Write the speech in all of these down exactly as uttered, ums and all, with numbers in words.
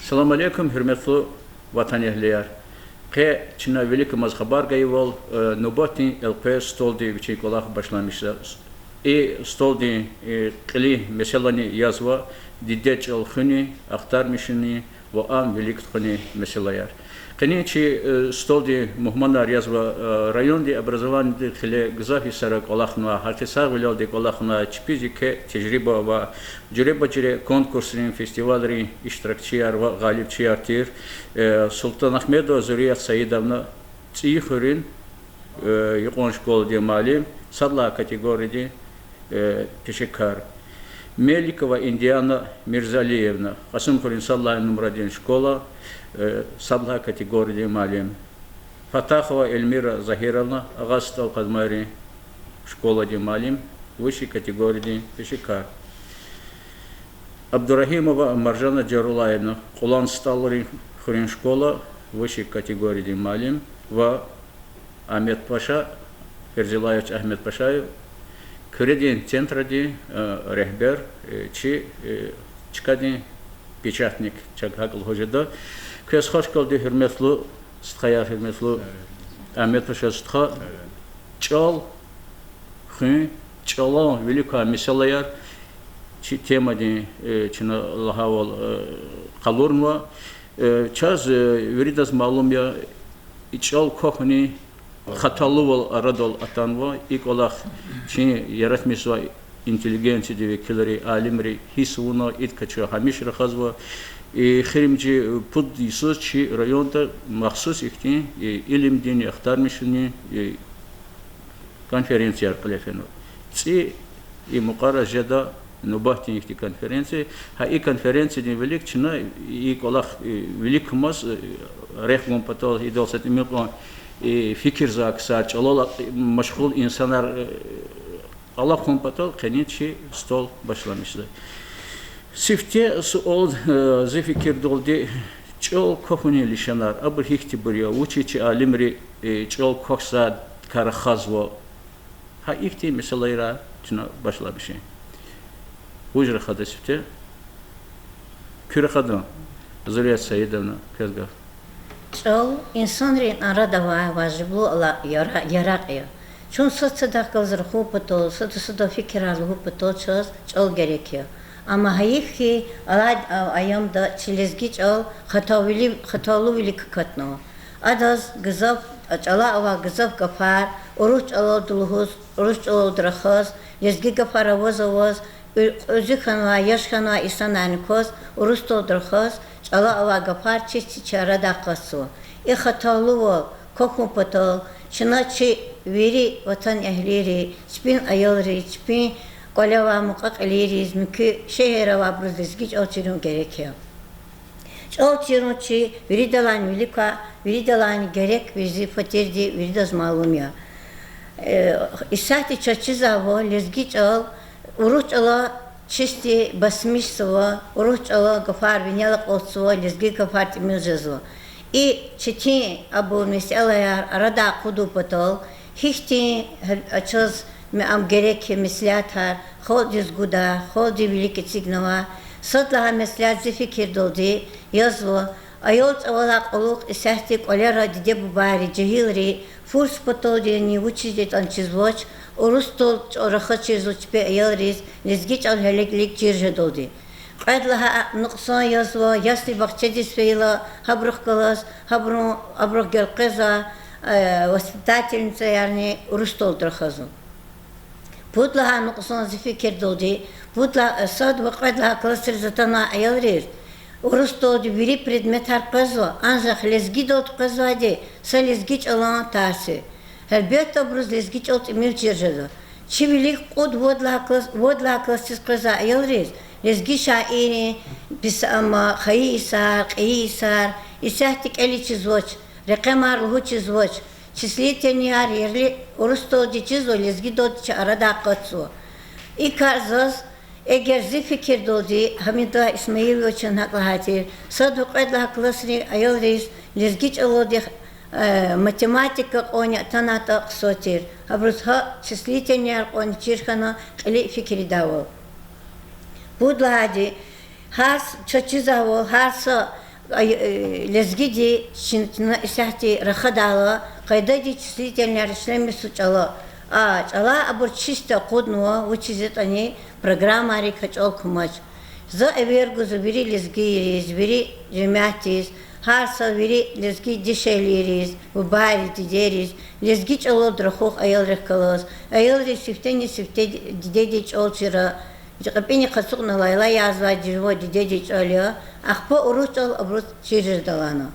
Салам алейкум, гьуьрметлу ватанэгьлияр! Къе чна виликамаз хабар гайивал, э, нубатдин элкъвей столдин вичин кӀвалах башламишзава. И столдин, э, кьилин месэлани язва дидед чӀал хуьнин, ахтармишунин ва ам вилик тухунин месэлаяр. Къенин чи, э, столдин мугьманар язва, э, райондин образованидин хиле гзаф йисара кӀвалахнавай, гьакъисагъвилелди кӀвалахнавай, чпиз еке тежриба ва жуьреба-жуьре конкурсрин, фестивалрин иштиракчияр ва гъалибчияр тир, э, Султанагьмедова Зурият Саидовна, ЦӀийи хуьруьн, э, юкьван школадин муаллим, сад лагьай категориядин, э, пешекар, Меликова Индиана Мирзалиевна, Кьасумхуьруьн сад лагьай нумрадин школа, э, сад лагьай категориядин муаллим, Фатахова Эльмира Загьировна, Агъа СтӀал Къазмайрин школадин муаллим, высшей категориядин пешекар, Абдурагьимова Маржана Жарулаевна, Кьулан СтӀалрин хуьруьн школа, высшей категориядин муаллим, ва Агьмедпаша, Ферзилаевич Агьмедпашаев, Куьредин центрдин, э, регьбер, э, чи, э, чкадин печатник, чак гьакӀ лугьуз жеда. Квез хош гелди, гьуьрметлу стхаяр, гьуьрметлу Агьмедпаша стха. ЧӀал хуьн, чӀалан вилик квай месэлаяр чи темадин, э, чна лагьайвал, э, къалурнава. Э, чаз, э, виридаз малум я, и чӀал квахьунин хаталувал арадал атанва, и кӀвалах чи яратмишзавай интеллигенциядин векилри, алимри гьисс авуна, идакай чун гьамиша рахазва. Эхиримжи пуд йисуз чи районда махсус ихьтин, э, илимдин, ахтармишунин, э, конференцияр кьиле фенва. ЦӀи и мукьвара жеда нубатдин ихьтин конференция. Гьа и конференциядин вилик чна и кӀвалах, э, виликамаз, э, рехъ гун патал, идал са тӀимил кьван, э, фикирзавай ксар, чӀалал машгъул инсанар, э, алахъун патал къенин чи стол башламишзава. Сифте суал, э, зи фикирдалди, чӀал квахьунин лишанар, абур гьихьтинбур я, вучиз чи алимри, э, чӀал квахьзавайдакай рахазва? Гьа ихьтин месэлайрай чна башламишин. Вуж рахада сифте? Куь рахада, Зурият Саидовна, квез гаф. ЧӀал инсанрин арада авай важиблу ала-, яра-, яракь я. Чун сад-садахъ галаз рахун патал, сада-садан фикирар лугьун патал чаз чӀал герек я. Амма гьайиф хьи, алай, а, аямда чи лезги чӀал хатавили-, хаталувилик акатнава. Адаз гзаф, чӀалай авай гзаф гафар урус чӀалалди лугьуз, урус чӀалалди рахаз, лезги гафар аваз-аваз, кьуьзуь хьанвай, яш хьанвай инсанарни кваз, урус чӀалалди рахаз, чӀалай авай гафар чиз-чиз чи арадай акъатзава. И хаталувал квахьун патал чна чи вири ватанэгьлийри, чпин аялри, чпин кӀвале авай мукьва-кьилийриз, муькуь шегьерра авайбуруз лезги чӀал чирун герек я. ЧӀал чирун чи виридалайни вилик квай, виридалайни герек везифа тирди виридаз малум я. Э, исятда чаз чизвайвал, лезги чӀал урус чӀалан чисти басмишзава, урус чӀалан гафар винел акьалтзава, лезги гафар тӀимил жезва. И четин абур месэлаяр арадай акъудун патал, гьихьтин гьа-, чаз ам герек меслятар халкьдиз гуда, халкьдин вилик эцигнава. Сад лагьай меслят, зи фикирдалди, язва: аял чӀавалай кьулухъ исятда кӀвалера диде-бубайри, жегьилри фурс паталдини вучиз ятӀани чизвач, урус чӀал рахаз чирзава чпин аялриз, лезги чӀал гьелелиг чир жедалди. Кьвед лагьай нукьсан язва: ясли-бахчадиз фейила, гьабурухъ галаз, гьабурун, абурухъ гелкъвезвай, э, воспитательницаярни урус чӀалалди рахазва. Пуд лагьай нукьсан, зи фикирдалди, пуд ла-, сад ва кьвед лагьай классриз атанвай аялриз урус чӀалалди вири предметар къвезва, анжах лезгидалди къвезвайди са лезги чӀалан тарс я. Гьелбетда, абуруз лезги чӀал тӀимил чир жеда. Чи вилик кьуд-вад лагьай класс-, вад лагьай классдиз къвезвай аялриз лезги шаиррин пис-, ам, хайи йисар, кьейи йисар исятда кӀелиз чизвач, рекъемар лугьуз чизвач, числительныйяр ерли урус чӀалалди чизва, лезгидалди чи арадай акъатзава. И кар заз, эгер зи фикирдалди, Гьамидуллагь Исмаиловичан гьакӀ лагьай тир, сад ва кьвед лагьай классрин аялриз лезги чӀалалди, э, математика кьванни атанатӀа хъсан тир, гьабуруз гьа числительныйяр кьванни чир хьана кьилин фикирдайвал. Пуд лагьайди, гьар с-, чаз чизвайвал, гьар са Ай, э, лезгиди чна, чна исятда рахадайла, къайдадиз числительныяр ишлемишзава чӀала. А чӀалай абур чисто акъуднава, вучиз ятӀани программайрик а чӀал кумач. За эвер гузва вири лезгийриз, вири жемятдиз, гьар са вири лезги дишегьлийриз, бубайриз, дидейриз, лезги чӀалалди рахух аялрихъ галаз, аялриз сифтени-сифте дидедин чӀал чира, кьепӀинихъ ацукьна лайлаязвай жуван дидедин чӀал я, ахпа урус чӀал абуруз чир жедалана.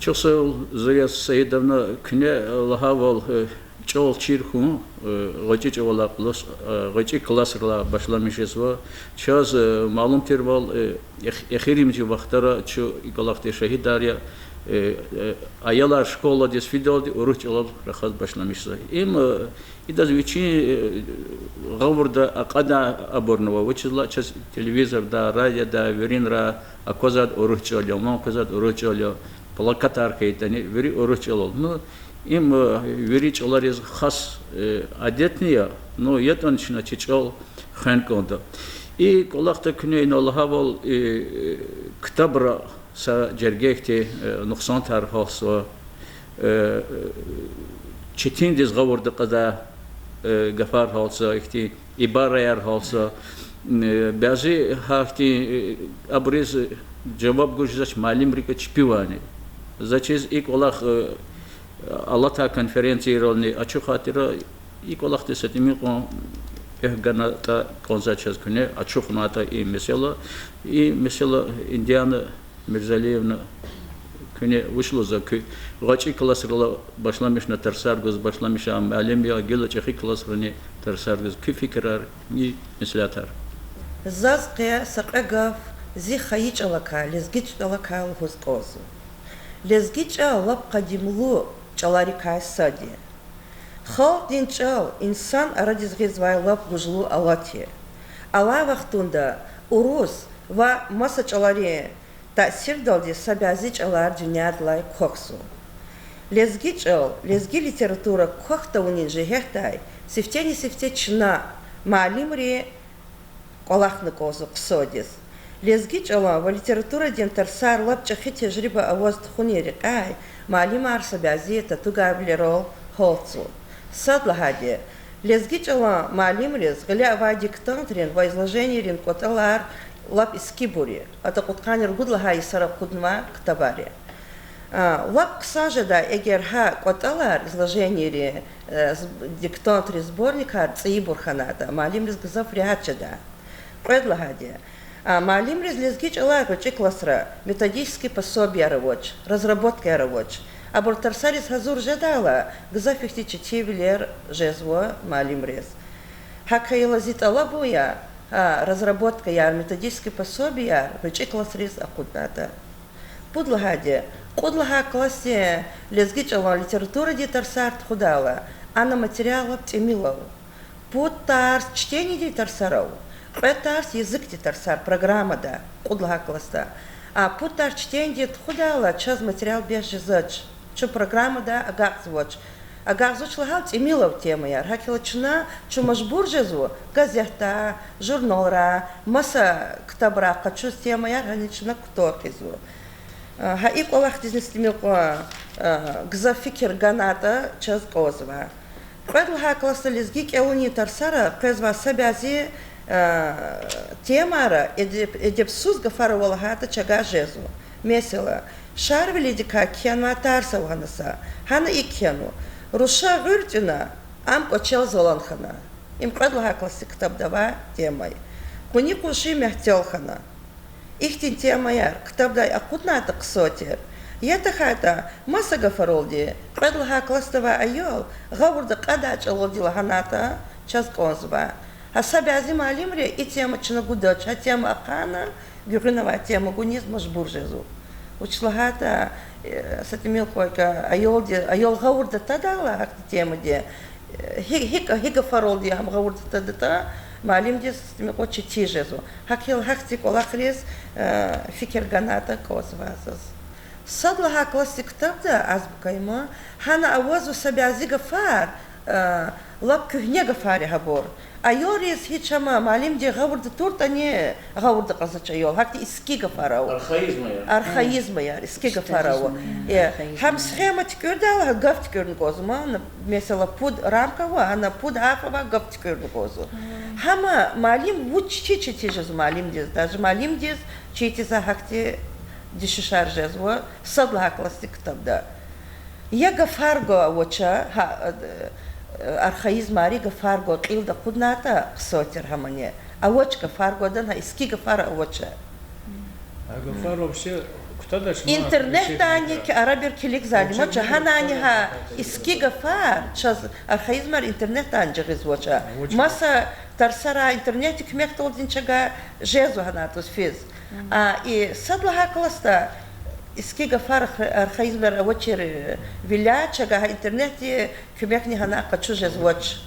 Чухсагъул, Заря Саидовна, куьне лагьайвал, э, чӀал чир хьун, э, гъвечӀи чӀавалай кьулухъ, э, гъвечӀи классрилай башламиш жезва. Чаз, э, малум тирвал, э, эх-, эхиримжи вахтара чун и кӀвалахда шагьидар я, э, э, аялар школадиз фидалди урус чӀалал рахаз башламишзава. Им, э, идаз вичин, э, гъавурда акьадай абурни ава, вучиз лагьайтӀа чаз телевизорда, радиода, виринра аквазвайди урус чӀал я, ван аквазвайди урус чӀал я, плакатар хьайитӀани вири урус чӀалал. Ну, им, э, вири чӀалариз хас, э, адетни я, ну, ятӀани чна чи чӀал хвен кӀанда. И кӀвалахда куьне ина лагьайвал, э, ктабра са жергейхьтин, э, нукьсанар гьалтзава, э, э, четиндиз гъавурда кьадай, э, гафар гьалтзава, ихьтин ибараяр гьалтзава, э, бязи гьахьтин, э, абуруз жаваб гуз жезвач муаллимрикай чпивайни. За чиз и кӀвалах, э, алатай конференцийрални ачухайтӀа, и кӀвалахдиз са тӀимил кьван экв ганатӀа кӀанзавай чаз куьне ачухнатӀа и месэла, и месэла, Индиана Мирзалиевна, куьне вуч лугьузва, куь гъвечӀи классрилай башламишна тарсар гуз башламишай муаллим я, гила чӀехи классрани тарсар гуз, куь фикирар, и меслятар. Заз къе са кьве гаф зи хайи чӀалакай, лезги чӀалакай лугьуз кӀанзава. Лезги чӀал лап къадимлу чӀаларикай сад я. Халкьдин чӀал инсан арадиз гъизвай лап гужлу алат я. Алай вахтунда урус ва маса чӀаларин таъсирдалди са бязи чӀалар дуьньядилай квахьзава. Лезги чӀал, лезги литература квахь тавунин жигьетдай сифтени-сифте чна, муаллимри, кӀвалахна кӀанзава хъсандиз. Лезги чӀалан ва литературадин тарсар лап чӀехи тежриба аваз тухунин рекьяй муаллимар са бязи татугайвилерал гьалтзава. Сад лагьайди, лезги чӀалан муаллимриз гъиле авай диктантрин ва изложенийрин кӀватӀалар лап эскибур я, атӀа кьудкъанни ругуд лагьай йисара акъуднавай ктабар я. А, лап хъсан жедай, эгер гьа кӀватӀалар, изложенийрин, э, з-, диктантрин сборникар цӀийибур хьанатӀа, муаллимриз гзаф регьят жедай. Кьвед лагьайди, а, муаллимриз лезги чӀалай гъвечӀи классра методический пособияр авач, разработкаяр авач. Абур тарсариз гьазур жедайла, гзаф ихьтин четинвилер жезва муаллимриз. ГьакӀ хьайила зи тӀалабун я, а, разработкаяр, методический пособияр гъвечӀи классриз акъуднатӀа. Пуд лагьайди, кьуд лагьай классдин лезги чӀалан литературадин тарсар тухудайла, ана материал лап тӀимил ава. Пуд тарс чтенидин тарсар ава, кьве тарс языкдин тарсар программада, кьуд лагьай классда. А пуд тарс чтенидин тухудайла чаз материал бес жезвач, чун программада агакьзавач. Агакьзавач лагьайла, тӀимил ава темаяр. ГьакӀ хьайила чна, чун мажбур жезва газетда, журналра, маса ктабра къачуз темаяр, гьана чна кутан хъийизва. Гьа и кӀвалахдизни са тӀимил кьван, а, гзаф фикир ганатӀа чаз кӀанзава. Кьвед лагьай классда лезги кӀелунин тарсара къвезвай са бязи, а, темайра эдеб-, эдебсуз гафар ава лагьайтӀа чавай жезва. Месела, Шарвилидикай кхьенвай тарс ава гьана са. Гьана икӀ кхьенва: Руша гъуьр тӀуьна, ам кӀвачел залан хьана. Им кьвед лагьай классдин ктабда авай тема я. Къуни къунши мягьтел хьана. Ихьтин темаяр ктабдай акъуднайтӀа хъсан тир. Я тахьайтӀа, маса гафаралди, кьвед лагьай классда авай аял гъавурда кьадай чӀалалди лагьанайтӀа, чаз кӀанзава. Гьа са бязи муаллимри и тема чна гудач, гьа тема ахъайна, гуьгъуьнавай тема гуниз мажбур жезва. Вучиз лагьайтӀа, э, са тӀимил кьван икӀ, аялди, аял гъавурда тадайла гьахьтин темади, э, гьи-, гьи-, гьи гафаралди гьам гъавурда тадатӀа, муаллимдиз са тӀимил кьван четин жезва. ГьакӀ хьайила гьахьтин кӀвалахриз, э, фикир ганайтӀа кӀанзавай заз. Сад лагьай классдин ктабда, азбука има, гьана авазва са бязи гафар, э, Лап куьгьне гафар я гьабур. Аялриз гьич ама муаллимди гъавурда туртӀани, гъавурда кьазвач аял. Гьахьтин иски гафар ава. Архаизмаяр, иски гафар ава. Э, гьам схема туькӀуьрдайла, гьа гаф туькӀуьрна кӀанзава. Ана, месела, пуд рамка ава, ана пуд гьарф ава, гаф туькӀуьрна кӀанзава. Гьама муаллим вуч чи четин жезва муаллимдиз, даже муаллимдиз четин за гьахьтин дуьшуьшар жезва сад лагьай классдин ктабда. Я гафар гвач, гьа, э, архаизмари гафар гва кьилди акъуднатӀа хъсан тир гьамани. Авач гафар гвадан, гьа иски гафар авач. Гьа гафар вообще кутадач ман, интернетдани ки арабир килигзавайди амач, гьанани гьа иски гафар чаз архаизмар интернетдани жагъизвач. Маса тарсара интернетдин куьмекдалди чага жезва гьана атӀуз физ. А и сад лагьай классда иски гафар, архаизмар авачирвиляй чага гьа интернетдин куьмекни гьана къачуз жезвач.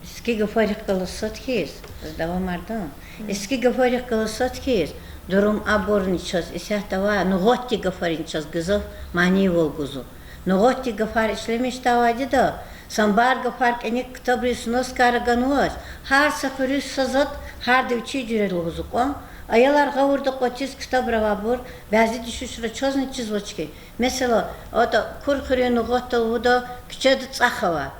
Иски гафарихъ галаз сад хьиз, заз давамарда. Иски гафарихъ галаз сад хьиз, дурум абурни чаз исятда авай нугъатдин гафарин чаз гзаф манийвал гузва. Нугъатдин гафар ишлемишдайвайди я, самбар гафар кӀаник ктабриз сноскайра ганваз, гьар са хуьруьз са затӀ, гьарда вичин жуьре лугьуз акьван, аялар гъавурда акъвазиз ктабра авайбур, бязи дуьшуьшра чазни чизвач хьи. Месела, атӀа Кур хуьруьн нугъатда лугьуда, куьчеда цӀах ава.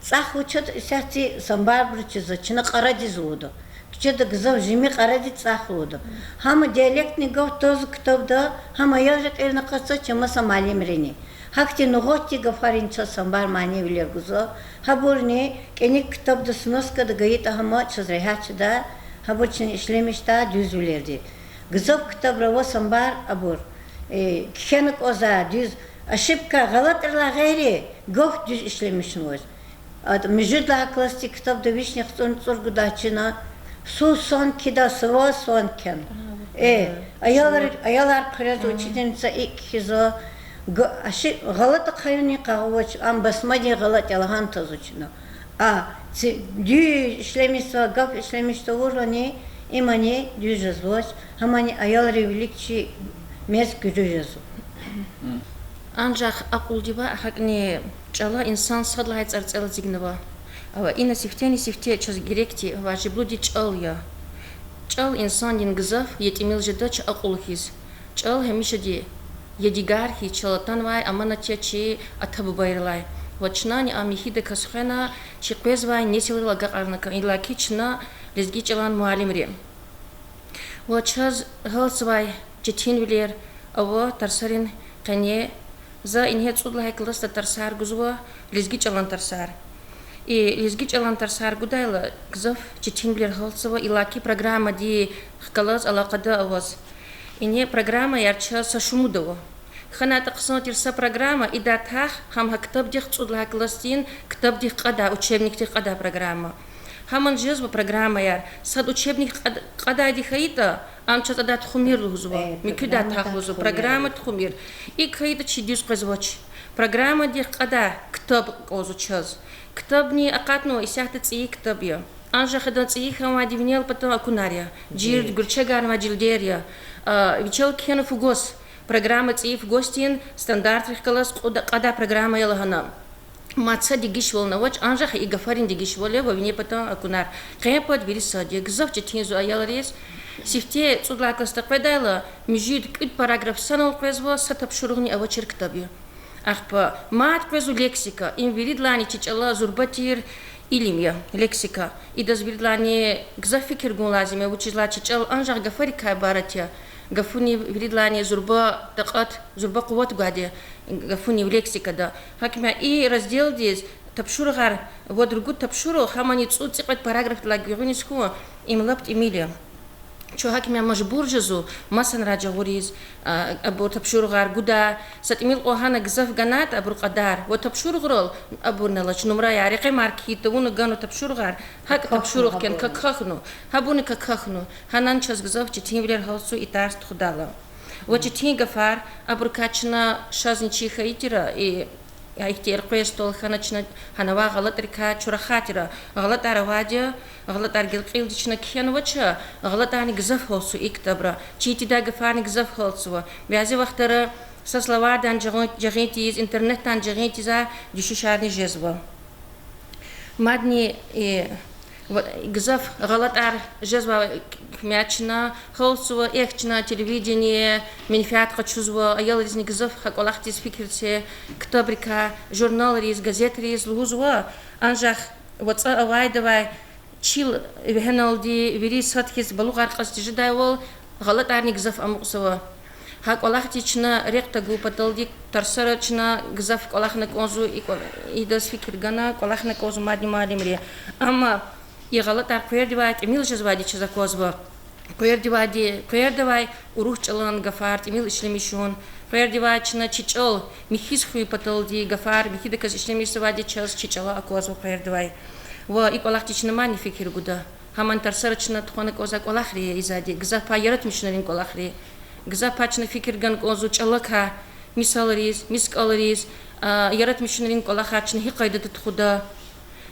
ЦӀах вуч ятӀа, исятда самбарбуру чизва, чна кьарадиз лугьуда. Куьчеда гзаф жими кьаради цӀах лугьуда. Гьама диалектни гаф тазва ктабда, гьама аялри кьилни акъатзавач, маса муаллимрини. Гьахьтин нугъатдин гафарин чаз самбар манийвилер гузва. Гьабурни кӀаник ктабда сноскада гайитӀа гьама чаз регьят жеда, гьабур чна ишлемишда дуьзвилерди. Гзаф ктабра ава самбар абур, э, кхьена кӀанзавай дуьз, ошибка, гъалатӀрилай гъейри, гаф дуьз ишлемишнавач. АтӀа муьжуьд лагьай классдин ктабда вишни яхцӀурни цӀуругудай чна, су сан кхьида, сува сан кхьена. Э, аялар, аялар хъуьрезва, учительница икӀ кхьизва, г-, ошиб-, гъалатӀ ахъаюнни къагъвач, ам басмадин гъалатӀ я лагьана тазва чна. А, ци-, дуьз ишлемишзава, гаф ишлемиш тавурвани, имани дуьз жезвач, гьамани аялрин вилик чи мез куьруь жезва. Анжах акьулдин ваъ, гьакӀни чӀала инсан сад лагьай цӀарцӀел эцигнава. Ава, ина сифтени-сифте чаз герекди, важиблуди чӀал я. ЧӀал инсандин гзаф я тӀимил жедач акьул хьиз. ЧӀал гьамишади ядигар хьиз чал атанвай аманат я чи ата-бубайрилай. Ва чнани ам михьидаказ хвена, чи къвезвай несилрал агакьарна кӀан, иллаки чна лезги чӀалан муаллимри. Ва чаз гьалтзавай четинвилер ава тарсарин къене. За ингье цӀуд лагьай классда тарсар гузва, лезги чӀалан тарсар. И лезги чӀалан тарсар гудайла, гзаф четинвилер гьалтзава, иллаки программадихъ галаз алакъада аваз. Ингье программаяр чаз са шумуд ава. ХьанатӀа хъсан тир са программа, ида тахъ, гьам гьа ктабдихъ, цӀуд лагьай классдин ктабдихъ кьадай, учебникдихъ кьадай программа. Гьаман жезва программаяр, сад учебник кьад-, кьадайди хьайитӀа, ам чаз адай тухумир лугьузва, муькуьдай тахъ лугьузва, программа тухумир. ИкӀ хьайитӀа чи дуьз къвезвач. Программадихъ кьадай ктаб кӀанзава чаз. Ктабни акъатнава, исятда цӀийи ктаб я. Анжах адан цӀийи хьанвайди винел патан акунар я. Жирд, гуьрчегарнавай жилдер я. А, вичел кхьена фугас. Программа цӀийи фугасдин стандартрихъ галаз кьада-, кьадай программа я лагьана. Мад са дегишвални авач, анжах и гафарин дегишвал я ва вине патан акунар. Къен-пад вири сад я, гзаф четинзава аялриз. Сифте цӀуд лагьай классда къведайла, муьжуьд-кӀуьд параграф санал къвезва, са тапшуругъни авачир ктаб я. Ахпа мад къвезва лексика, им виридалайни чи чӀала зурба тир илим я, лексика. Идаз виридалайни гзаф фикир гун лазим я, вучиз лагьайтӀа чи чӀал анжах гафарикай ибарат я. Гафуни виридалайни зурба такьат, зурба къуват гвайди я гафунив, лексикада. ГьакӀ я, и разделдиз тапшуругъар, вад-ругуд тапшуругъ, гьамани цӀуд-цӀикьвед параграфдилай гуьгъуьниз хьун, им лап тӀимил я. Чун гьакӀ я, мажбур жезва масанрай жагъуриз, а, абур тапшуругъар гуда, са тӀимил кьван гьана гзаф ганайтӀа абурун кьадар, ва тапшуругърал абурни алач нумраяр, рекьемар кхьиз тавуна ганва тапшуругъар, гьакӀ тапшуругъ кхьена, какахьна, гьабурни какахьна. Гьанани чаз гзаф четинвилер гьалтзава и тарс тухудайла. Ва четин гафар, абурукай чна шазни чи хьайи тир, и, ихьтин элкъвей стол хьана чна, гьана авай гъалатӀрикай чун рахайтӀа, гъалатӀар авайди я, гъалатӀар гила кьилди чна кхьенвач, гъалатӀарни гзаф гьалтзава и ктабра, четиндай гафарни гзаф гьалтзава. Бязи вахтара са словардай жагъин тийиз, интернетдай жагъин тийиз дуьшуьшарни жезва. Мадни, э, ва-, гзаф гъалатӀар жезвай куьмек чна, гьалтзава, эхь, чна телевидение менфят къачузва, аялризни гзаф гьа кӀвалахдиз фикир це, ктабрикай, журналриз, газетриз лугьузва, анжах вацӀа авайдавай чил вегьеналди вири сад хьиз балугъар кьаз тежедайвал, гъалатӀарни гзаф амукьзава. Гьа кӀвалахдиз чна рехъ тагун паталди тарсара чна гзаф кӀвалахна кӀанзава, и кӀва-, идаз фикир гана, кӀвалахна кӀанзава мадни муаллимри. Амма и гъалатӀар къвердавай тӀимил жезвайди чаз аквазва. Къвердавайди, къвердавай урус чӀалан гафар тӀимил ишлемишун. Къвердавай чна чи чӀал михьиз хьун паталди гафар михьидаказ ишлемишзавайди чаз чи чӀала аквазва къвердавай. Ва и кӀвалахдиз чна мадни фикир гуда. Гьамни тарсара чна тухвана кӀанзавай кӀвалахри я ийизвайди, гзаф пай яратмишунрин кӀвалахри. Гзаф пай чна фикир гана кӀанзава чӀалакай, мисалриз, мискӀалриз, а, яратмишунрин кӀвалахар чна гьи къайдада тухуда.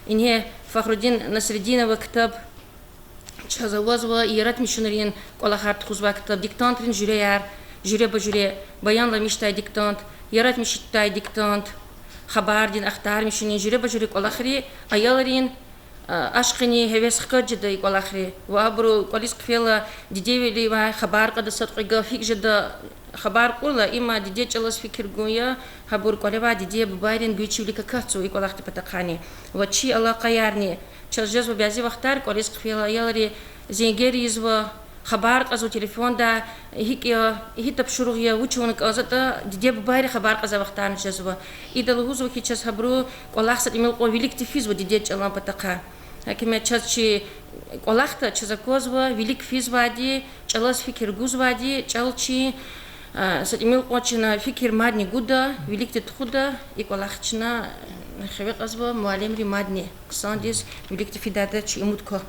Ингье Фахрудин Насрединова ктаб чаз авазва, яратмишунрин кӀвалахар тухузвай ктаб, диктантрин жуьреяр, жуьреба-жуьре баянламишдай диктант, яратмишдай диктант, хабардин, ахтармишунин жуьреба-жуьре кӀвалахри, аялрин, а, ашкъини гьевес хкаж жеда и кӀвалахри. Ва абуру кӀвализ хъфейла дидевиливай хабар кьада, сад-кьве гаф гьикӀ жеда хабар кьурла, има диде чӀалаз фикир гун я, гьабур кӀвалевай диде-бубайрин гуьзчивилик акатзава и кӀвалахдин патахъайни. Ва чи алакъаярни, чаз жезва бязи вахтар кӀвализ хъфейла аялри зенгер ийизва, хабар кьазва телефонда, гьикӀ я, гьи тапшуругъ я, вуч авуна кӀанзаватӀа, диде-бубайри хабар кьазвай вахтарни жезва. Ида лугьузва хьи, чаз гьабуру кӀвалах са тӀимил кьван виликди физва диде чӀалан патахъай. Гьакӏ хьи, чаз чи кӏвалахда чаз аквазва вилик физвайди, чӏалаз фикир гузвайди, чӏал чи, а, са тӏимил кьван чна фикир мадни гуда, виликди тухуда, и кӏвалах чна хиве кьазва муаллимри мадни хъсандиз виликди фидайдаз чи умуд ква.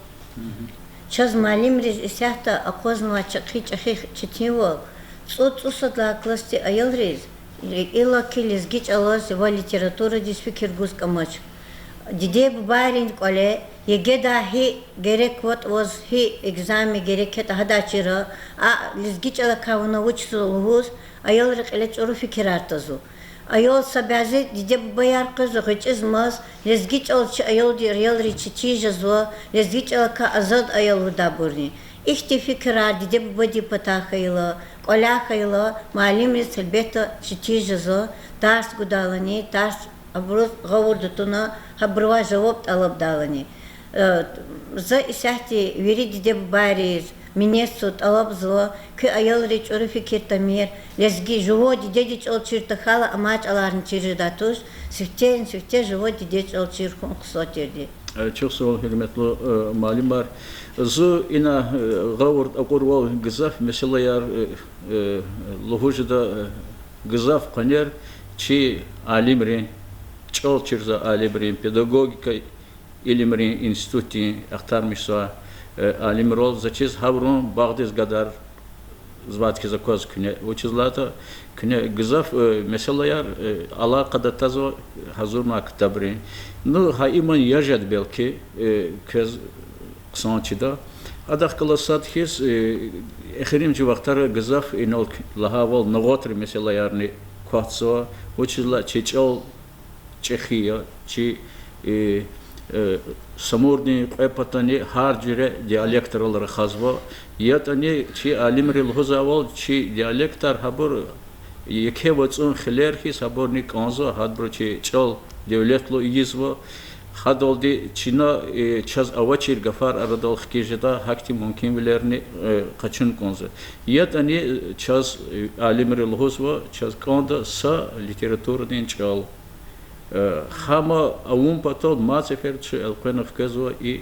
Чаз муаллимриз исятда акъвазнавай чӏехи-чӏехи четинвал, цӏуд-цӏусад лагьай классдин аялриз иллаки лезги чӏалаз ва литературадиз фикир гуз кӏамач. Диде-бубайрин кӏвале, ЕГЭ-дай гьи герек кватӏа ваз, гьи экзамен герек ятӏа гьадай чира, а лезги чӏалакай вуна вучзава лугьуз, аялрин кьиле чӏуру фикирар тазва. Аял са бязи диде-бубаяр къвезва гъвечӏизмаз, лезги чӏал чи аялди-, аялриз четин жезва, лезги чӏалакай азад аял лугьудайбурни. Ихьтин фикирар диде-бубадин патай хьайила, кӏваляй хьайила, муаллимриз гьелбетда четин жезва, тарс гудайлани, тарс абуруз гъавурда туна, гьабурувай жаваб тӏалабдайлани. Э, за исятда вири диде-бубайриз минетзава, тӏалабзава, куь аялриз чӏуру фикир тамир, лезги жуван дидедин чӏал чир тахьайла, амай чӏаларни чир жедай туш, сифтени-сифте жуван дидедин чӏал чир хьун хъсан тирди. Э, чухсагъул, гьуьрметлу, э, муаллимар. Зун ина, э, гъавурда акьурвал гзаф месэлаяр, э, э, лугьуз жеда, э, гзаф къванер чи алимрин, чӏал чирзавай алимрин, педагогика илимрин институтдин ахтармишзавай, э, алимрал, заз чиз гьабурун багъдиз гадарзавайди хьиз аквазва куьне. Вучиз лагьайтӏа куьне гзаф, э, месэлаяр, э, алакъада тазва гьазурнавай ктабрин. Ну, гьа иман я жеда, белки, э, квез хъсан чида. Адахъ галаз сад хьиз, э, эхиримжи вахтара гзаф инал к-, лагьайвал, нугъатрин месэлаярни квахьзава, вучиз лагьайтӏа чи чӏал чӏехи я, чи, э, э, Самурдин кьве патани гьар жуьре диалектрал рахазва. ЯтӀани чи алимри лугьузвайвал, чи диалектар гьабур еке вацӀун хилер хьиз гьабурни кӀанзава, гьабуру чи чӀал девлетлу ийизва. Гьадалди чна, э, чаз авачир гафар арадал хкиз жеда, гьахьтин мумкинвилерни, э, къачун кӀанзава. ЯтӀани, э, чаз, э, алимри лугьузва, чаз кӀанда са литературадин чӀал. Э, гьам авун патал мад сеферда чи элкъвена хквезва и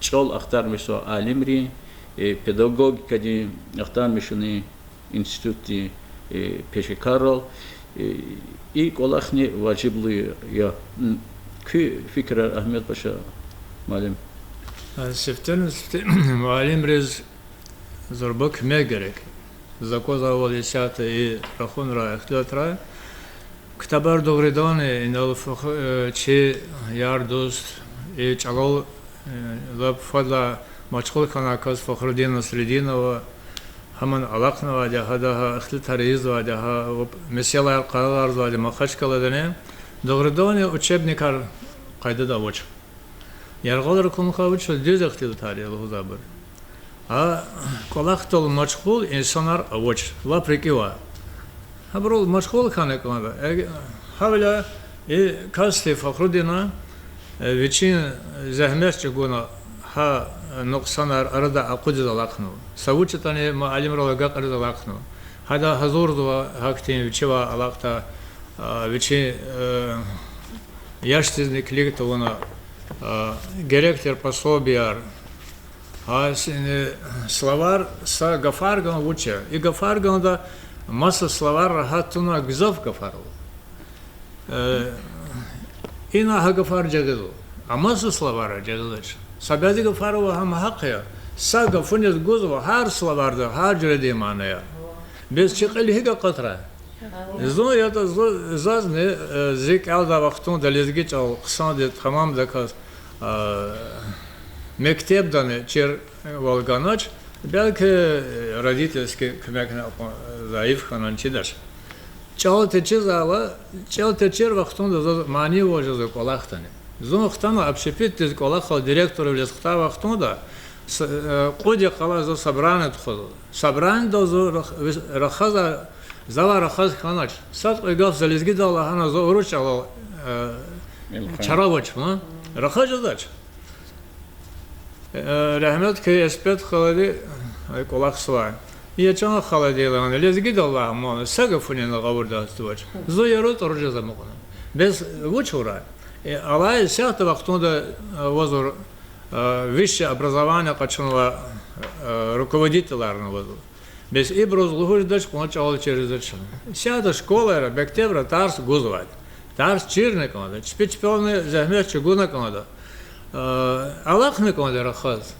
чӀал ахтармишзавай алимрин, э, педагогикадин ахтармишунин институтдин, э, пешекаррал, э, и кӀвалахни важиблу я. М, куь фикирар, Агьмедпаша муаллим? Э, сифтени-сифте муаллимриз зурба куьмек герек. За аквазвайвал, исятда и рахунрай, ихтилатрай ктабар дугъриданни инал фах-, э, чи яр-дуст, и чӀалал, э, лап фадлай машгъул хьанвай кас Фахрудин Насрединова, гьамни алахънавайди я, гьада гьа ихтилатар ийизвайди я, гьа месэлаяр къарагъарзавайди я Махачкъаладани. Дугъриданни учебникар къайдада авач. Яргъалра кун хьайи вуч дуьз ихтилатар я лугьузвайбур. А кӀвалахдал машгъул инсанар авач, лап рикӀивай. Гьабурал машгъул хьана кӀанда. Э, гьавиляй и касди Фахрудина, э, вичин зегьмет чӀугуна гьа, э, нукьсанар арадай акъудиз алахънава. Са вуч ятӀани муаллимрал агакьариз алахънава. Гьада гьазурзава гьахьтин вичивай алакьдай, а, вичин, э, яшдизни килиг тавуна, а, герек тир пособияр, гьа сини словарь, са гафарган вуч я. И гафарганда маса словарь рагьат туна, гзаф гафар ава. Э, ина гьа гафар жагъизва. А маса словарь жагъидач. Са бязи гафар ава, гьам гьахъ я. Са гафуниз гузва гьар словарда гьар жуьредин манаяр. Бес чи кьил гьикӀ акъатрай? Зун ятӀа зу-, зазни, э, зи кӀелдай вахтунда лезги чӀал хъсандиз тамамдаказ, э, мектебдани чирвал ганач, белки, э, родительский куьмекни акьван зайиф хьана чидач. ЧӀал течизвайла, чӀал течир вахтунда заз мани вуж жезва кӀвалахдани. Зун хтана общепитдиз кӀвалахал директорвилиз хтай вахтунда, с-, э, кьуд йикъалай заз собрание тухузва. Собраниедал зун рах-, вис-, рахаза-, завай рахаз хьанач. Сад кьве гаф за лезгидал лагьана, за урус чӀалал, э, чара авач ман. Рахаз жедач. Э, рагьмет хьуй Эспет халади, э, кӀвалахзавай. Я чан халади лагьана, лезгидал лагь ман, са гафунин гъавурда гьатзавач. Зун яру тӀвару жез амукьна. Бес вуч авурай? Э, алай исятда вахтунда, э, вазур, э, высшее образование къачунвай, э, руководительарни вазур. Бес ибуруз лугьуз жедач кьван чӀал чир жезвач. Исятда школайра, мектебра тарс гузвайди. Тарс чирна кӀанда, чпи чпелни зегьмет чӀугуна кӀанда. Э, алахъна кӀанда рахаз.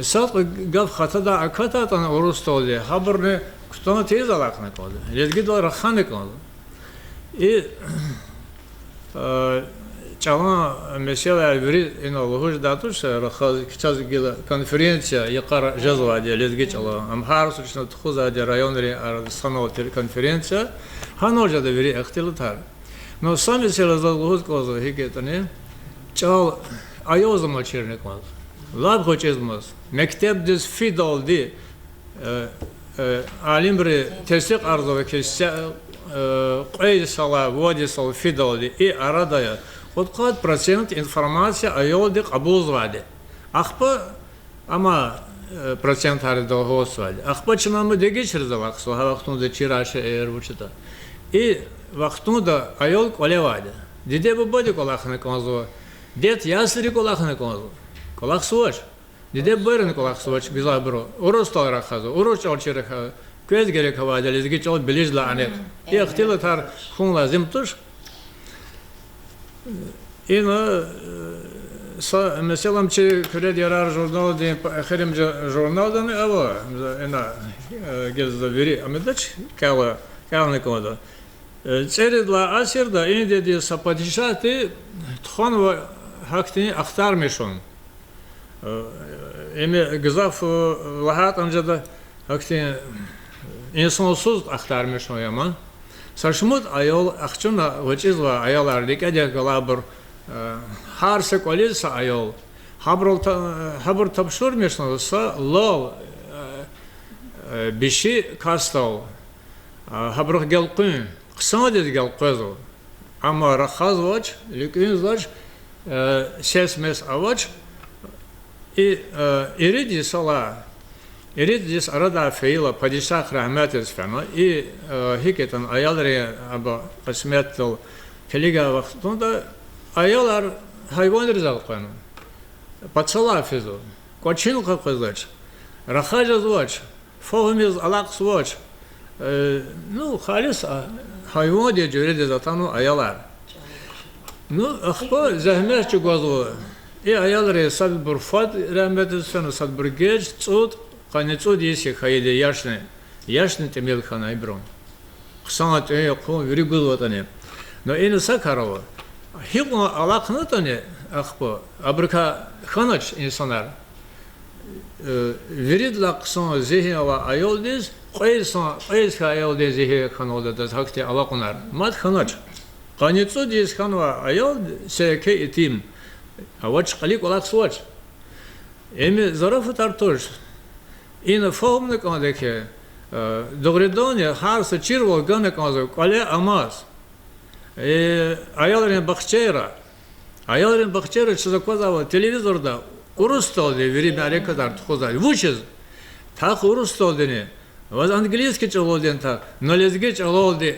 Сад-кьве гаф хатадай акатайтӀани урусдалди, гьабурни кутан тийиз алахъна кӀанда. Лезгидал рахана кӀанда. И, э, чӀалан месэлаяр вири ина лугьуз жедай туш, рахаз кичӀез гила конференция йикъара жезвайди я лезги чӀалан. Ам гьар са чна тухузвайди районрин арада санал тир конференция. Гьанал жеда вири ихтилатар. Ну, са месэла заз лугьуз кӀанзава гьикӀ ятӀани, чӀал аялзамаз чирна кӀанзава. Лап гъвечӀизмаз. Мектебдиз фидалди, э, э, алимри тестикьарзава хьи, са-, э, кьве йисалай, вад йисалай фидалди и арада я кьудкъад процент информация аялди кьабулзавайди. Ахпа ама, э, процентар далгьазвайди. Ахпа чна ама дегишариз алахъзава, гьа вахтунда чирай шейэр вуч ятӀа. И вахтунда аял кӀвале авайди. Диде-бубади кӀвалахна кӀанзава, детдомри кӀвалахна кӀанзава. КӀвалахзавач. Диде-бубайрани кӀвалахзавач гзафбуру. Урусдал рахазва, урус чӀал чир хьана квез герек авайди, лезги чӀал билиждалай анихъ. И ихтилатар хьун лазим туш. Ина, э, са, месела, чи Куьред ярар журналдин, эхиримжи журналдани ава, ина, э, гила за вири амидач, кӀела, кӀелна кӀанда. Э, цӀеридалай асирда Индиядин са падишади тухванва гьахьтин ахтар мишун. Э, им гзаф, э, лагьайтӀани жеда, гьахьтин инсансуз ахтар мишун я ман. Са шумуд аял, ахчуна гъвечӀизвай аялар, рикӀе галайбур, э, гьар са кӀвализ са аял. Гьабурал та-, гьабур тапшурмишна са лал, э, э, биши касдал, э, гьабурухъ гелкъуьн, хъсандиз гелкъвезва. Амма рахазвач, луькӀуьнзавач, э, сес-мес авач. И, э, ирид йисалай, ирид йис арадай фейила, падишах рагьметдиз фена, и, э, гьикӀ ятӀани аялри аба кьисметдал килигай вахтунда аялар гьайванриз элкъвена, пацалай физва, кӀвачин къакъвезвач, рахаз жезвач, фагьумиз алахъзавач. Э, ну, халис, а, гьайвандин жуьредиз атанва аялар. Ну, ахпа зегьмет чӀугвазва. И аялри садбур фад рагьметдиз фена, садбур геж, цӀуд, къанни цӀуд йис я хьайиди яшни, яшни тӀимил хьана ибурун. Хъсан тӀуьн-хъун вири гузватӀани. Но ина са кар ава. Гьикьван алахънатӀани ахпа, абурукай хьанач инсанар. Э, виридалай хъсан зигьин авай аялдиз, кьве йисан, кьве йис хьайи аялдин зигьин хьаналда адаз гьахьтин алакьунар мад хьанач. Къанни цӀуд йис хьанвай аял са еке итим, Авач, кьилин кӀвалахзавач. Им зарафатар туш. Ина фагьумна кӀанда хьи, э, дугъриданни гьар са чирвал гана кӀанзава кӀвале амаз. Э, аялрин бахчайра. Аялрин бахчайра чаз аквазвайвал телевизорда урусдалди вири мярекатар тухузвайди. Вучиз? Тахьай урусдалдини, ваз английский чӀалалдини тахьай, но лезги чӀалалди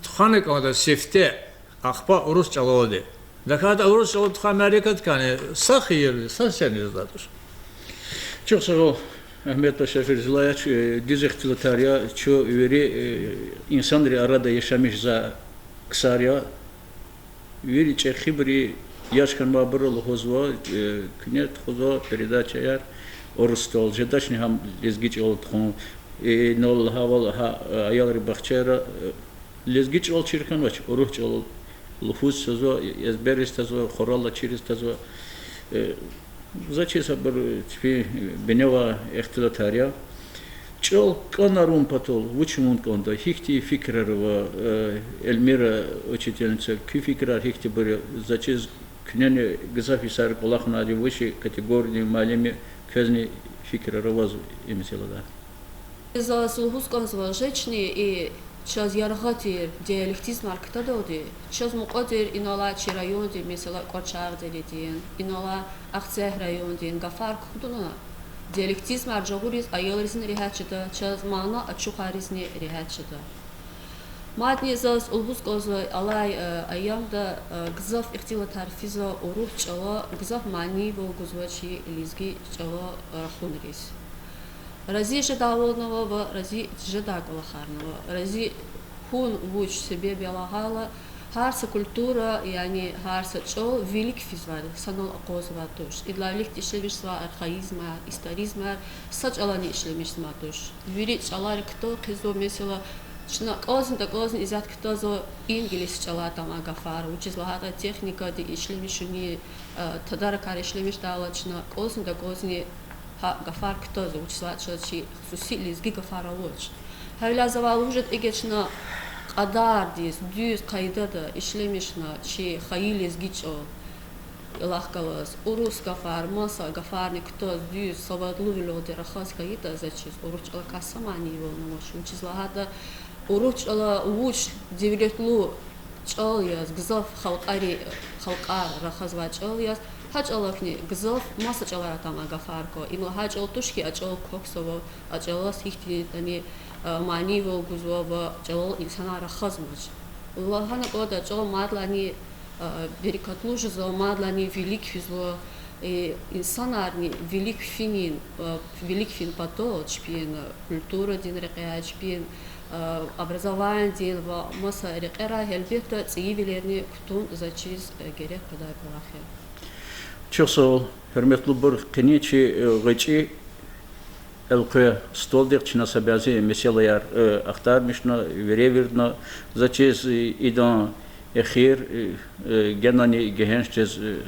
тухвана кӀанда сифте, ахпа урус чӀалалди. ТахьайтӀа урус чӀалал тухвай мярекатдикайни са хийирни, са сенни жезвайди туш. Чухсагъул, Агьмедпаша Ферзилаевич, э, дуьз ихтилатар я, чун вири, э, инсанрин арада яшамиш жезвай ксар я. Вири чӀехибуру, яш хьанвайбуру лугьузва, э, куьне тухузва передачаяр урусдал, жедачни гьам лезги чӀалал тухун. Э, инал лагьайвал гьа, э, аялрин бахчайра, э, лезги чӀалал чир хьанвач, урус чӀалал лугьуз тазва, эзберриз тазва, хуралай чириз тазва. Э, за чиз абур, э, чпи, э, бине авай ихтилатар я. ЧӀал кӀанарун патал вуч авун кӀанда, гьихьтин фикирар ава, э, Эльмира учительница, куь фикирар гьихьтинбур я, за чиз куьнени гзаф йисар кӀвалахнавайди вичин категориядин муаллим я, квезни фикирар аваз и месэлада. Заз лугьуз кӀанзава, жечни и чаз яргъа тир диалектизмар кутадалди, чаз мукьва тир инал алай чи райондин, месела, КӀварчагъдинрин, инал алай Ахцегь райондин гафар кутуна, диалектизмар жагъуриз аялризни регьят жеда, чаз мана ачухаризни регьят жеда. Мадни заз лугьуз кӀанзава, алай, э, аямда, э, гзаф ихтилатар физва урус чӀала гзаф манийвал гузва чи лезги чӀала рахунриз. Рази жедайвални ава ва рази жедай кӀвалахарни ава. Рази хьун вуч себеб я лагьайтӀа, гьар са культура, яни гьар са чӀал вилик физвай, санал акъвазнавай туш. Идалай виликди ишлемишзавай архаизмар, историзмар са чӀалани ишлемишзамай туш. Вири чӀалари кутаз хъийизва, месела, чна кӀанзни-такӀанзни исятда кутазва инглис чӀалай атанвай гафар, вучиз лагьайтӀа техникади ишлемишунин, э, тадаракар ишлемишдайла чна кӀанзни-такӀанзни гьа гафар кутазва, вучиз лагьайтӀа чаз чи хсуси лезги гафар авач. Гьавиляй завай лугьуз жеда, эгер чна кьадардиз, дуьз къайдада ишлемишна чи хайи лезги чӀал, кӀвалах галаз, урус гафар, маса гафарни кутаз, дуьз, савадлувилелди рахаз хьайитӀа, за чиз урус чӀалакай са манийвални авач. Вучиз лагьайтӀа урус чӀала вуч девлетлу чӀал яз, гзаф халкьари, халкьар рахазвай чӀал яз, гьа чӀалахъни гзаф маса чӀалара атанвай гафар ква. Им лагьай чӀал туш хьи, а чӀал квахьзава, а чӀалаз гьихьтинди ятӀани, а, манийвал гузва ва чӀалал инсанар рахазмач. Лагьана кӀанда, чӀал мадни, а, берекатлу жезва, мадни вилик физва, э, инсанарни вилик финин, а, вилик фин патал чпин культурадин рекьяй, чпин, а, образованидин ва маса рекьерай гьелбетда цӀийивилерни кутун за чиз, э, герек къведай кӀвалах я. Чухсагъул, гьуьрметлубур, къенин чи, э, гъвечӀи элкъвей столдихъ чна са бязи месэлаяр, э, ахтармишна, веревирдна, за чиз, э, идан эхир, э, э, генани гегьенш жез, э,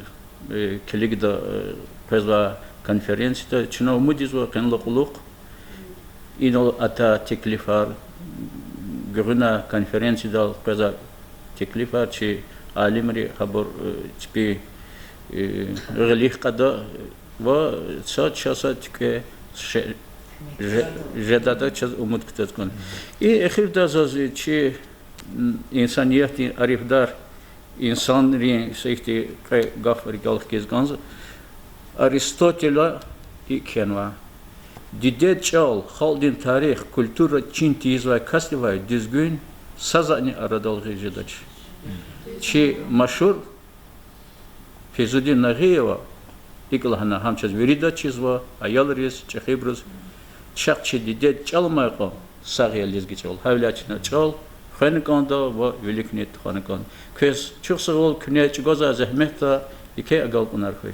э, килигда, э, къвезвай конференцияда. Чна умуд ийизва къенлай кьулухъ инал атай теклифар, гуьгъуьна конференциядал къвезвай теклифар чи алимри гьабур, э, чпи, э, гъилихъ кьада ва са часа туькӀве ше-, же-, жедайдаз чаз умуд кутаз кӀан. И эхирда заз чи, м, инсаниятдин арифдар, инсанрин са ихьтин кьве гаф рикӀел хкиз кӀанзава. Аристотель икӀ кхьенва: дидед чӀал, халкьдин тарих, культура чин тийизвай касдивай дуьзгуьн са затӀни арадал гъиз жедач. Чи машгьур Фейзудин Нагъиева икӀ лагьана, гьам чаз виридаз чизва, аялриз, чӀехибуруз: чахъ чи дидед чӀал амай кьван, сагъ я лезги чӀал. Гьавиляй чна чӀал хвена кӀанда ва виликни тухвана кӀанда. Квез чухсагъул куьне чӀугвазвай зегьметда, еке агалкьунар хьуй.